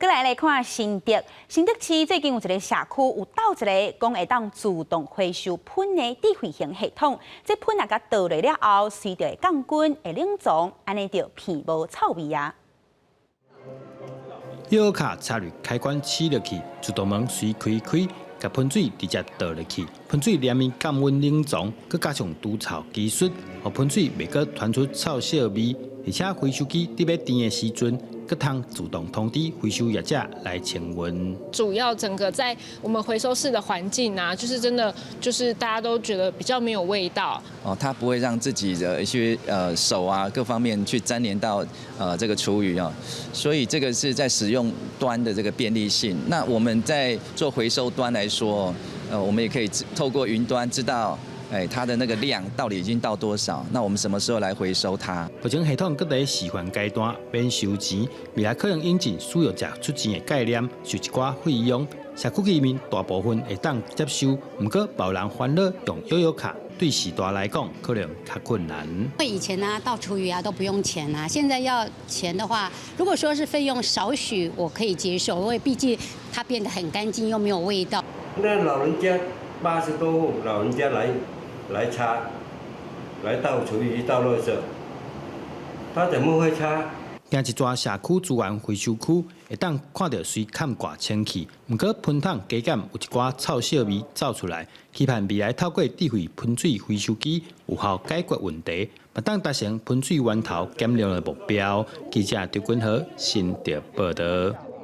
閣來來看新竹，新竹市最近有一个社區有鬥一个講會當自動回收噴的智慧型系統，這噴若共倒落了後，隨著會降溫、會冷藏，按呢就鼻無臭味啊。搖卡插入開關試落去，自動門隨開開，共噴水直接倒落去，噴水連綿降溫冷藏，閣加上除臭技術，予噴水袂閣傳出臭腥味，而且回收機佇欲甜的時陣，閣通自動通知回收業者來清運。主要整個在我們回收室的環境啊，就是真的就是大家都覺得比較沒有味道。哦，它不會讓自己的一些手啊各方面去沾黏到這個廚餘啊，所以這個是在使用端的這個便利性。那我們在做回收端來說，我們也可以透過雲端知道，哎，它的那個量到底已經到多少？那我們什麼時候來回收它？目前系統閣佇示範階段，免收錢，未來可能引進使用者出錢的概念，收一寡費用。社區居民大部分會當接受，毋過有人煩惱用悠遊卡，對序大來講可能較困難。以前呢，倒廚餘啊都不用錢啊，現在要錢的話，如果說是費用少許，我可以接受，因為畢竟它變得很乾淨又沒有味道。那老人家80多戶老人家來擦，來倒廚餘、倒垃圾，他怎麼會擦？行一逝社區資源回收區，會當看著隨崁蓋清氣，毋過噴桶加減有一寡臭腥味走出來，期盼未來透過智慧噴水回收機有效解決問題，嘛當達成噴水源頭減量的目標。記者張君和新竹報導。